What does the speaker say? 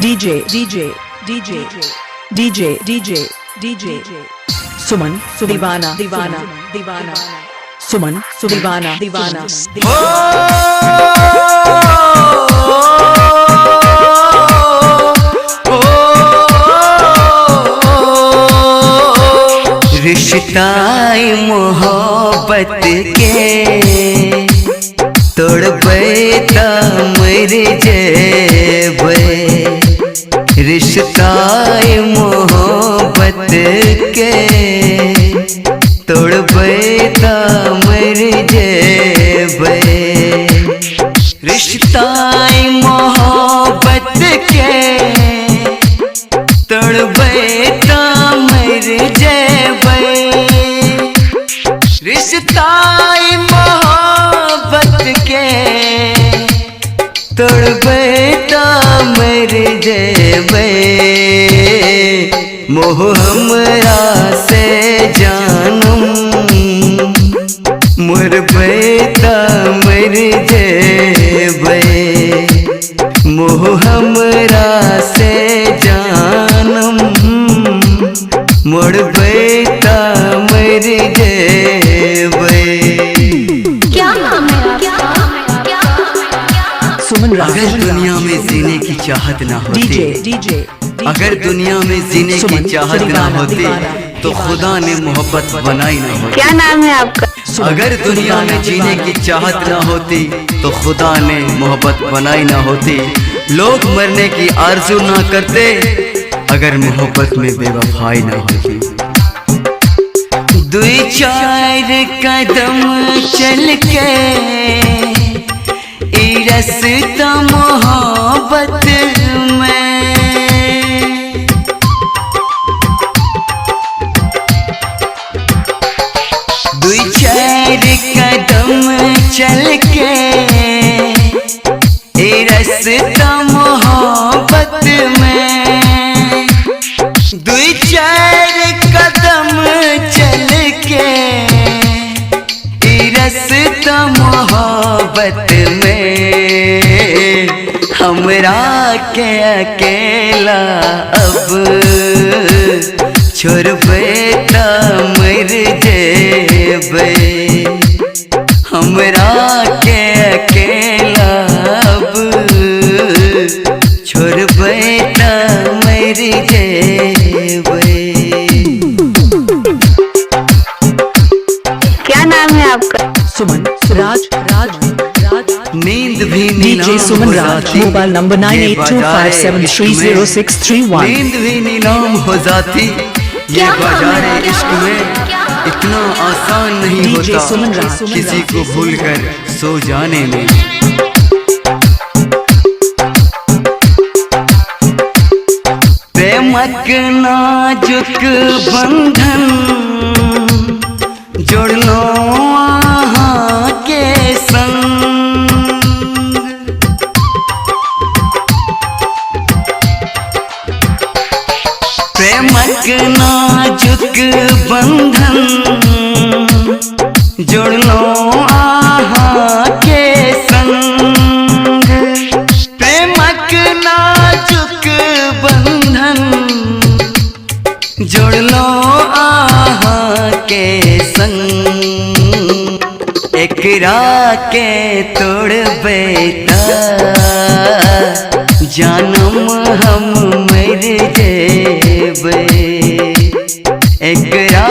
DJ DJ DJ DJ DJ DJ Suman Deewana Deewana Deewana Suman Deewana Deewana. रिश्ता मोहब्बत के तोड़बै त मरि जेबै, रिश्ता मोहब्बत के तोड़बै त मरि जेबै, रिश्ता मोहब्बत के तोड़बै त मरि जेबै, रिश्ता मोहब्बत के तोड़बै त मरि जेबै। मोह हमरा से जानम मरबै त मरि जेबै, मोह हमरा से जानम मरबै त मरि जेबै। क्या नाम है आपका? सुमन राज। अगर दुनिया में जीने की चाहत ना होती, डीजे डीजे अगर दुनिया में जीने की चाहत ना होती तो खुदा ने मोहब्बत बनाई ना होती। क्या नाम है आपका? अगर दुनिया में जीने की चाहत ना होती तो खुदा ने मोहब्बत बनाई ना होती। लोग मरने की आरज़ू ना करते अगर मोहब्बत में बेवफाई ना होती। दुई चार कदम चल के रस्ता मोहब्बत में, दुई चार कदम चल के रस्ता मोहब्बत में, दुई चार कदम चल के रस्ता मोहब्बत में हमरा के अकेला अब छोड़बै त मरि जेबै, हमरा के अकेला अब छोड़बै त मरि जेबै। क्या नाम है आपका? सुमन राज राज राज। नींद भी डीजे सुमन राज, मोबाइल नंबर 9825730631। नींद भी नीलाम हो जाती ये बाजारे इश्क में, इतना आसान नहीं होता सुमन राज किसी को भूलकर सो जाने में। प्रेमक नाजुक बंधन जोड़ लो आहाँ के संग, प्रेमक नाजुक बंधन जोड़ लो आहाँ के संग, प्रेमक नाजुक बंधन जोड़ लो आहाँ के संग। एकरा के तोड़बै त जानम हम मरि जेबै, एकरा